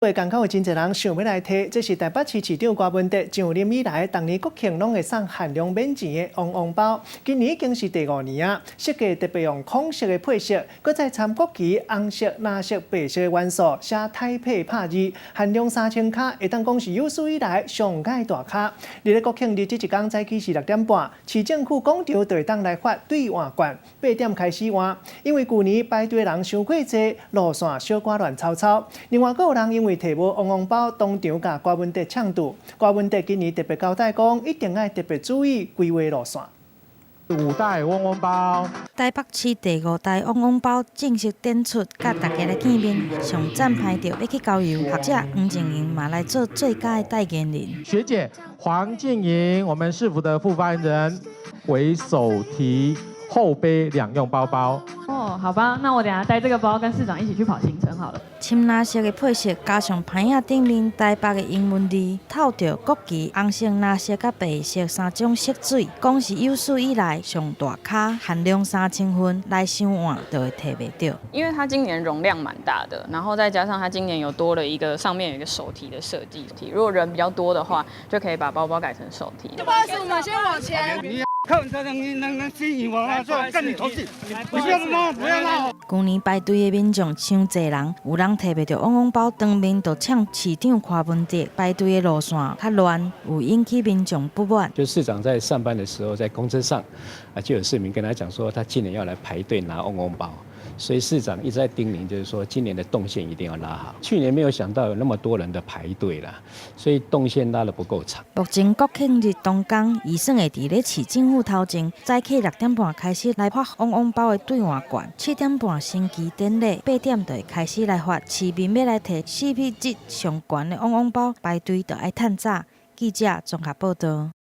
港口有真濟人想欲來提，這是台北市市長柯文哲上任以來，逐年國慶攏會送限量免錢的旺旺包。今年已經是第五年啊！設計特別用孔色的配色，閣再摻國旗紅色、藍色、白色的元素，寫台北拍字，限量3000跤，會當講是有史以來上蓋大跤。佇咧國慶日這一工早起是6點半，市政府廣場就會當來發兌換券，8點開始換。因為舊年排隊人傷過濟，路線小可亂糟糟。另外，閣有人因為提無旺旺包，當場共柯文哲嗆著。柯文哲今年特別交代講，一定愛特別注意規劃路線。五代旺旺包，台北市第五代旺旺包正式展出，佮大家來見面。上讚排著欲去郊遊，學者黃靜瑩嘛來做最佳的代言人。學姐黃靜瑩，我們市府的副發言人為手提後背兩用包包。哦，好吧，那我等下帶這個包跟市長一起去跑行程好了。深藍色的配色，加上牌仔頂面台北的英文字，透著國旗紅色、藍色佮白色三種色水，講是有史以來上大跤，限量3000份，來傷晚就會提袂著。因為它今年容量蠻大的，然後再加上它今年有多了一個上面有一個手提的設計，如果人比較多的話，就可以把包包改成手提。不好意思，我們先往前。柯文哲能吸引我嗎？就跟你投訴，你不要鬧，不要鬧。舊年排隊的民眾傷濟人，有人提袂著旺旺包，當面就嗆市長柯文哲，排隊的路線較亂，有引起民眾不滿。就市長在上班的時候，在公車上啊，就有市民跟他講說，他今年要來排隊拿旺旺包，所以市長一直在叮嚀，就是說今年的動線一定要拉好。去年沒有想到有那麼多人的排隊啦，所以動線拉得不夠長。目前國慶日當天，預算會佇咧市政府頭前，早起6點半開始來發旺旺包的兌換券，7點半升旗典禮，8點就會開始來發。市民欲來提 CP 值上懸的旺旺包，排隊就愛趁早。記者綜合報道。